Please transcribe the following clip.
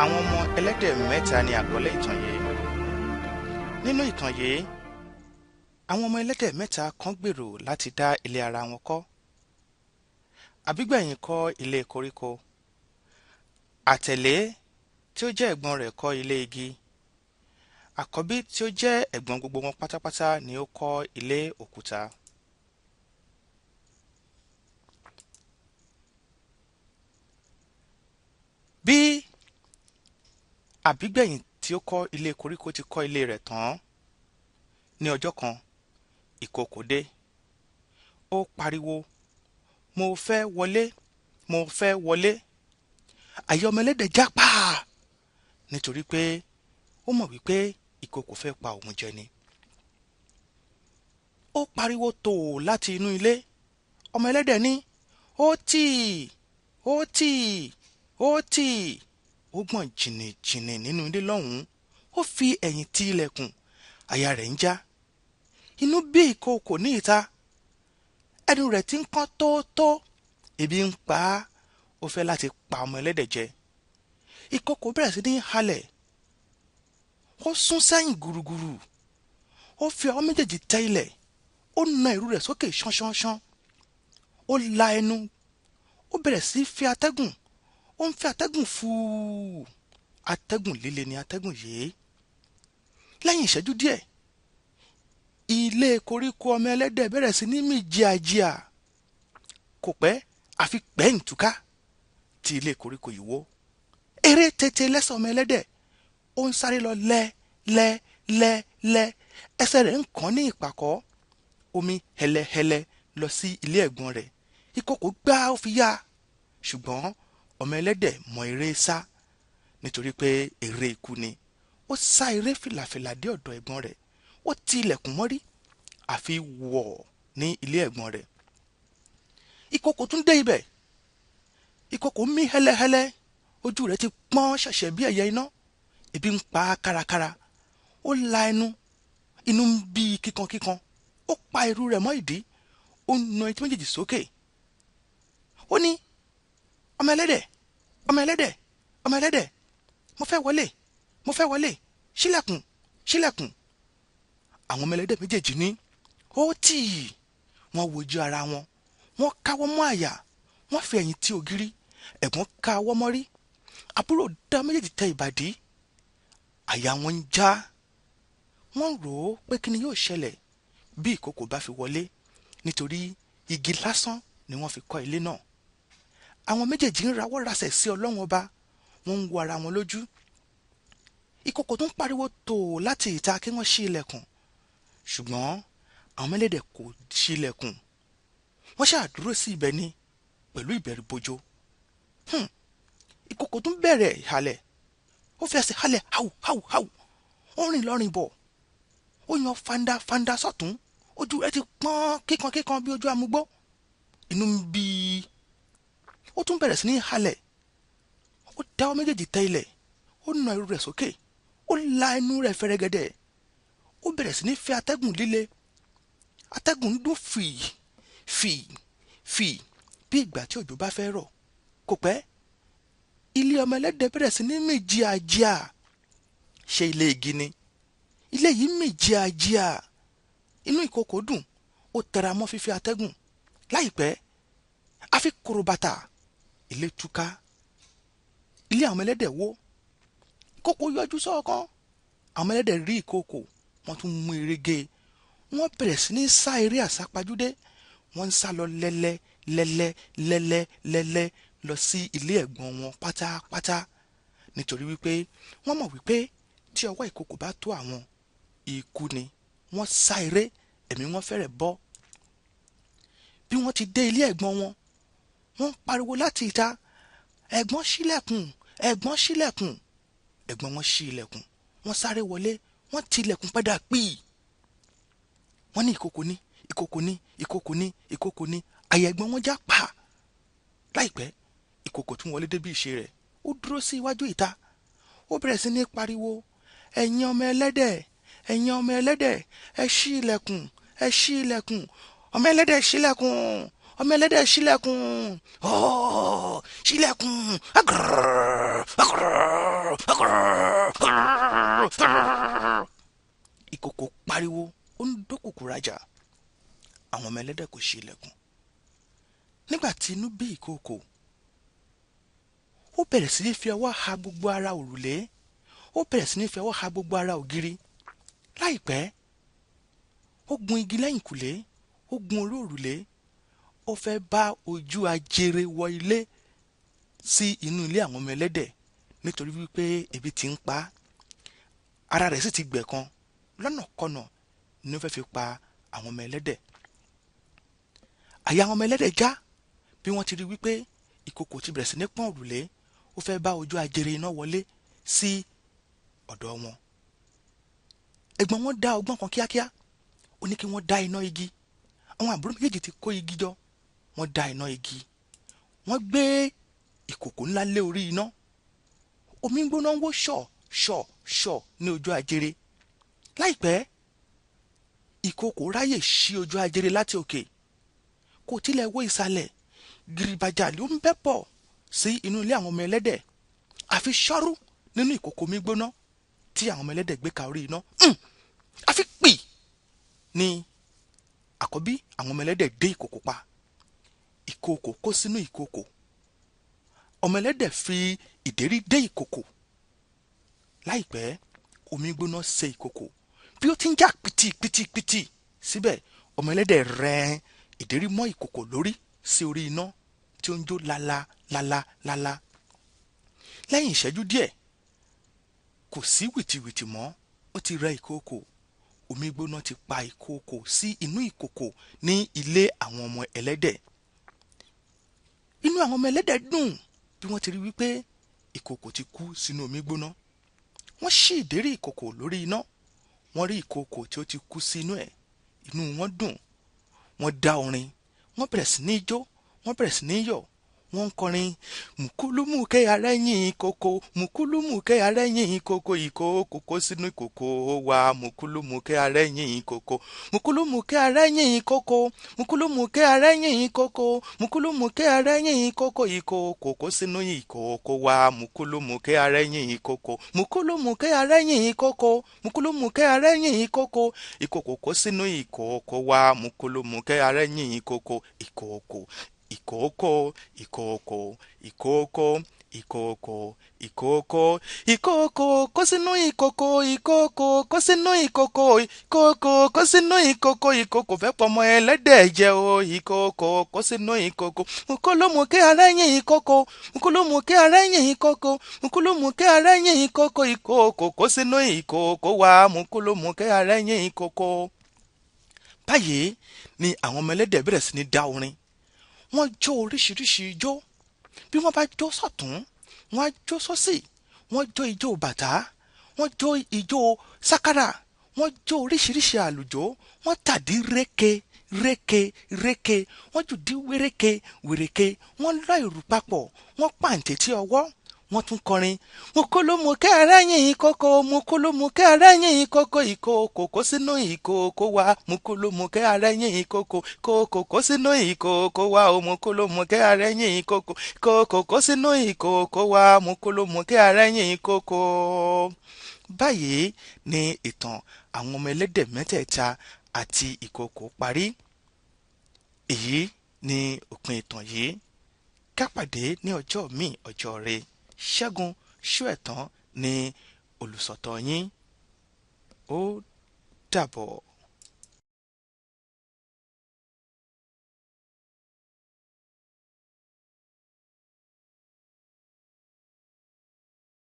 Àwọn ọmọ ẹlẹ́dẹ̀ mẹ́ta ni àkọlé ìtàn yìí. Nínú ìtàn yìí, àwọn ọmọ ẹlẹ́dẹ̀ mẹ́ta kan gbèrò láti dá ilé ara wọn kọ́. Àbígbẹ̀yìn kọ́ ilé koríko. Àtẹ̀lé tí ó jẹ́ ẹ̀gbọ́n rẹ̀ kọ́ ilé igi. Àkọ́bí tí ó jẹ́ ẹ̀gbọ́n gbogbo wọn pátápátá ni ó kọ́ ilé òkúta. Bí àbígbẹ̀yìn tí ó kọ́ ilé koríko ti kọ́ ilé rẹ̀ tán, ní ọjọ́ kan, ìkookò dé. Ó pariwo, "Mo fẹ́ wọlé, mo fẹ́ wọlé." Àyà ọmọ ẹlẹ́dẹ̀ já pàá nítorí pé ó mọ̀ wípé ìkookò fẹ́ pa òun jẹ ni. Ó pariwo tòò láti inú ilé. Ọmọ ẹlẹ́dẹ̀ ní, "Ó tì, ó tì, ó tì." Ó gbọ̀n jìnnìjìnnì nínú ilé lọ́hùn-ún. Ó fi ẹ̀yìn ti ilẹ̀kùn. Àyà rẹ̀ ń já. Inú bí ìkookò ní ìta. Ẹnu rẹ̀ ti ń kán tóótó. Ebi ń pa á. Ó fẹ́ láti pa ọmọ ẹlẹ́dẹ̀ jẹ. Ìkookò bẹ̀rẹ̀ sí ní halẹ̀. Ó sún sẹ́yìn gùrùgùrù. Ó fi ọwọ́ méjèèjì tẹ ilẹ̀. Ó na ìrù rẹ̀ sókè ṣánṣánṣán. Ó la ẹnu. Ó bẹ̀rẹ̀ sí í fi atẹ́gùn. Ó ń fi atẹ́gùn fúù. Atẹ́gùn líle ni atẹ́gùn yìí. Lẹ́yìn ìṣẹ́jú díẹ̀, ilé koríko ọmọ ẹlẹ́dẹ̀ bẹ̀rẹ̀ sí ní mì jíàjíà. Kò pẹ́ àfi pẹ́ǹtùká tí ilé koríko yìí wó. Eré tètè lẹ́sẹ̀ ọmọ ẹlẹ́dẹ̀. Ó ń sáré lọ lẹ́ lẹ́ lẹ́ lẹ́. Ẹsẹ̀ rẹ̀ ń kàn ní ìpàkọ́. Omi hẹlẹhẹlẹ lọ sí ilé ẹ̀gbọ́n rẹ̀. Ìkookò gbá ó fi yá. Ṣùgbọ́n ọmọ ẹlẹ́dẹ̀ mọ eré sá nítorí pé eré ikú ni. Ó sá eré fìlàfìlà dé ọ̀dọ̀ ẹ̀gbọ́n rẹ̀. Ó ti ilẹ̀kùn mọ́rí àfi wọ̀ ní ilé ẹ̀gbọ́n rẹ̀. Ìkookò tún dé ibẹ̀. Ìkookò mí hẹlẹhẹlẹ. Ojú rẹ̀ ti pọ́n ṣẹ̀ṣẹ̀ bí ẹ̀yẹ iná. Ebi ń pa á kárakára. Ó la ẹnu. Inú ń bí i kíkankíkan. Ó pa ìrù rẹ̀ mọ́ ìdí. Ó na etí méjèèjì sókè. Ó ní, "Ọmọ ẹlẹ́dẹ̀, ọmọ ẹlẹ́dẹ̀, ọmọ ẹlẹ́dẹ̀, mo fẹ́ wọlé, mo fẹ́ wọlé, ṣílẹ̀kùn, ṣílẹ̀kùn." Àwọn ọmọ ẹlẹ́dẹ̀ méjèèjì ní, "Ó tì í." Wọ́n wojú ara wọn. Wọ́n káwọ́ mọ́ àyà. Wọ́n fi ẹ̀yìn ti ògiri. Ẹ̀gbọ́n káwọ́ mọ́rí. Àbúrò dá méjèèjì tẹ ìbàdí. Àyà wọn ń já. Wọ́n rò ó pé kí ni yóò ṣẹlẹ̀ bí ìkookò bá fi wọlé nítorí igi lásán ni wọ́n fi kọ́ ilé náà. Àwọn méjèèjì ń rawọ́ rasẹ̀ sí Ọlọ́run ọba. Wọ́n ń wo ara wọn lójú. Ìkookò tó ń pariwo tòò láti ìta kí wọ́n ṣí ilẹ̀kùn. Ṣùgbọ́n àwọn ẹlẹ́dẹ̀ kò ṣí ilẹ̀kùn. Wọ́n ṣáà dúró sí ibẹ̀ ni pẹ̀lú ìbẹ̀rùbojo. Ìkookò tún bẹ̀rẹ̀ ìhalẹ̀. Ó fi ẹsẹ̀ halẹ̀ hàù hàù hàù. Ó rìn lọ́rìn bọ̀. Ó yan fanda fanda sọ́tún. Ojú rẹ̀ ti pọ́n kíkankíkan bí ojú amugbó. Inú ń bí i. Ó tún bẹ̀rẹ̀ sí ní halẹ̀. Ó dá ọwọ́ méjèèjì tẹ ilẹ̀. Ó na ìrù rẹ̀ sókè. Ó la ẹnu rẹ̀ fẹrẹgẹdẹ. Ó bẹ̀rẹ̀ sí ní fẹ́ atẹ́gùn líle. Atẹ́gùn ń dún fì fì fì bí ìgbà tí òjò bá fẹ́ rọ̀. Kò pẹ́, ilé ọmọ ẹlẹ́dẹ̀ bẹ̀rẹ̀ sí ní mì jíàjíà. Ṣé ilé igi ni? Ilé yìí mì jíàjíà. Inú ìkookò dùn. Ó tẹra mọ́ fífẹ́ atẹ́gùn. Láìpẹ́, àfi korobàtà. Ilé túká. Ilé àwọn ẹlẹ́dẹ̀ wó. Ìkookò yọjú sọ́ọ̀kan. Àwọn ẹlẹ́dẹ̀ rí ìkookò. Wọ́n tún mú eré gé e. Wọ́n bẹ̀rẹ̀ sí ní sá eré àsápajúdé. Wọ́n ń sá lọ lẹ́lẹ́ lẹ́lẹ́ lẹ́lẹ́ lẹ́lẹ́ lọ sí ilé ẹ̀gbọ́n wọn pátápátá. Nítorí wípé wọ́n mọ̀ wípé tí ọwọ́ ìkookò bá tó àwọn, ikú ni. Wọ́n sá eré, ẹ̀mí wọn fẹ́rẹ̀ bọ́. Bí wọ́n ti dé ilé ẹ̀gbọ́n wọn, wọ́n ń pariwo láti ìta, "Ẹ̀gbọ́n ṣílẹ̀kùn, ẹ̀gbọ́n ṣílẹ̀kùn." Ẹ̀gbọ́n wọn ṣí ilẹ̀kùn. Wọ́n sáré wọlé. Wọ́n ti ilẹ̀kùn padà pì. Wọ́n ní ìkookò ní, ìkookò ní, ìkookò ní, ìkookò ní. Àyà ẹ̀gbọ́n wọn já pa. Láìpẹ́, ìkookò tún wọlé dé bí ìṣe rẹ̀. Ó dúró sí iwájú ìta. Ó bẹ̀rẹ̀ sí ní pariwo, "Ẹ̀yin ọmọ ẹlẹ́dẹ̀, ẹ̀yin ọmọ ẹlẹ́dẹ̀, ẹ ṣí ilẹ̀kùn, ẹ ṣí ilẹ̀kùn. Ọmọ ẹlẹ́dẹ̀ ṣílẹ̀kùn, ọmọ ẹlẹ́dẹ̀ ṣílẹ̀kùn, ọ́ọ́ ṣílẹ̀kùn, agrrrr, agrrrr." pariwo, ó ń dókùkù rajà. Àwọn ọmọ ẹlẹ́dẹ̀ kò ṣí ilẹ̀kùn. Nígbà tí inú bí ìkookò, ó bẹ̀rẹ̀ sí ní fi ọwọ́ ha gbogbo ara òrùlé, ó bẹ̀rẹ̀ sí ní fi ọwọ́ ha gbogbo ara ògiri. Láìpẹ́, ó gun igi lẹ́yìnkùlé, ó gun orí òrùlé, ó fẹ́ bá ojú ajere wọ ilé sí inú ilé àwọn ọmọ ẹlẹ́dẹ̀ nítorí wípé ebi ti ń pa á, ara rẹ̀ sì ti gbẹ̀ kan. Lọ́nàkọnà ni ó fẹ́ fi pa àwọn ọmọ ẹlẹ́dẹ̀. Àyà àwọn ọmọ ẹlẹ́dẹ̀ já bí wọ́n ti rí wípé ìkookò ti bẹ̀rẹ̀ sí ní pọ́n òrùlé, ó fẹ́ bá ojú ajere iná wọlé sí ọ̀dọ̀ wọn. Ẹ̀gbọ́n wọn dá ọgbọ́n kan kíákíá, ó ní kí wọ́n dá iná igi. Àwọn àbúrò méjèèjì ti kó igi jọ, wọ́n dá iná igi, wọ́n gbé ìkòkò ńlá lé orí iná. Omi ń gbóná ń wó ṣọ̀ ṣọ̀ ṣọ̀ ní ojú ajere. Láìpẹ́, ìkookò ráyè ṣí ojú ajere láti òkè, kò tilẹ̀ wó ìsàlẹ̀. Gìrìbàjà ló ń bẹ́ pọ̀ sí inú ilé àwọn ọmọ ẹlẹ́dẹ̀, àfi ṣọ́rú nínú ìkòkò omi gbóná tí àwọn ọmọ ẹlẹ́dẹ̀ gbé ka orí iná. Àfi pì ní àkọ́bí àwọn ọmọ ẹlẹ́dẹ̀ dé ìkòkò pa. Ìkookò kó sínú ìkookò. Ọmọ ẹlẹ́dẹ̀ fi ìdérí dé ìkòkò. Láìpẹ́, omi gbóná ṣe ìkòkò. Bí ó ti ń jà pìtìpìtìpìtì síbẹ̀, ọmọ ẹlẹ́dẹ̀ rẹ́ ìdérí mọ́ ìkòkò lórí sí orí iná tí ó ń jó lala lala lala. Lẹ́yìn ìṣẹ́jú díẹ̀, kò sí wìtìwìtì mọ́, ó ti rẹ ìkookò. Omi gbóná ti pa ìkookò sí inú ìkòkò ní ilé àwọn ọmọ ẹlẹ́dẹ̀. Inú àwọn ọmọ ẹlẹ́dẹ̀ dùn bí wọ́n ti rí wípé ìkookò ti kú sínú omi gbóná. Wọ́n ṣí ìdérí ìkòkò lórí iná, wọ́n rí ìkookò tí ó ti kú sínú ẹ̀. Inú wọn dùn, wọ́n dá orin, wọ́n bẹ̀rẹ̀ sí ní jó, wọ́n bẹ̀rẹ̀ sí ní yọ̀, wọ́n ń kọrin: mùkúlùmùkẹ́ arẹ́yìn ìkòkò, mùkúlùmùkẹ́ arẹ́yìn ìkòkò, ìkòkò kó sínú ìkòkò wa, mùkúlùmùkẹ́ arẹ́yìn ìkòkò, mùkúlùmùkẹ́ arẹ́yìn ìkòkò, mùkúlùmùkẹ́ arẹ́yìn ìkòkò, mùkúlùmùkẹ́ arẹ́yìn ìkòkò, ìkòkò kó sínú ìkòkò wa, mùkúlùmùkẹ́ arẹ́yìn ìkòkò, mùkúlùmùkẹ́ arẹ́yìn ìkòkò, mùkúlùmùkẹ́ arẹ́yìn ìkòkò, ìkòkò kó sínú ìkòkò wa, mùkúlùmùkẹ́ arẹ́yìn ìkòkò, ìkòkò ìkòkò ìkòkò ìkòkò ìkòkò ìkòkò ìkòkò kó sínú ìkòkò, ìkòkò kó sínú ìkòkò, ìkòkò kó sínú ìkòkò, ìkòkò fẹ́ pọmọ ẹlẹ́dẹ̀ jẹ o, ìkòkò kó sínú ìkòkò. Mùkúlùmùkẹ́ arẹ́yìn ìkòkò, mùkúlùmùkẹ́ arẹ́yìn ìkòkò, mùkúlùmùkẹ́ arẹ́yìn ìkòkò, ìkòkò kó sínú ìkòkò wa, mùkúlùmùkẹ́ arẹ́yìn ìkòkò. Báyìí ni àwọn ọmọ ẹlẹ́dẹ̀ bẹ̀rẹ̀ sí ní dá orin. Wọ́n jó oríṣiríṣi ijó. Bí wọ́n bá jó sọ̀tún, wọ́n á jó sósì, wọ́n jó ijó bàtá, wọ́n jó ijó sákárà, wọ́n jó oríṣiríṣi àlùjó, wọ́n tàdí réke réke réke, wọ́n jùdí wéréke wèrèke, wọ́n lọ ìrù papọ̀, wọ́n pàǹtẹ̀tì ọwọ́, wọ́n tún kọrin: mùkúlùmùkẹ́ arẹ́yìn ìkòkò, mùkúlùmùkẹ́ arẹ́yìn ìkòkò, ìkòkò kó sínú ìkòkò wa, mùkúlùmùkẹ́ arẹ́yìn ìkòkò, ìkòkò kó sínú ìkòkò wa o, mùkúlùmùkẹ́ arẹ́yìn ìkòkò, ìkòkò kó sínú ìkòkò wa, mùkúlùmùkẹ́ arẹ́yìn ìkòkò. Báyìí ni ìtàn àwọn ọmọ ẹlẹ́dẹ̀ mẹ́tẹ̀ẹ̀ta àti ìkòkò parí. Èyí ni òpin ìtàn yìí. Ká pàdé ní ọjọ́ míì, ọjọ́ rẹ̀. Ṣẹ́gun Ṣóẹ̀tàn ni olùsọ̀tọ̀ yín. Ó dàbọ̀.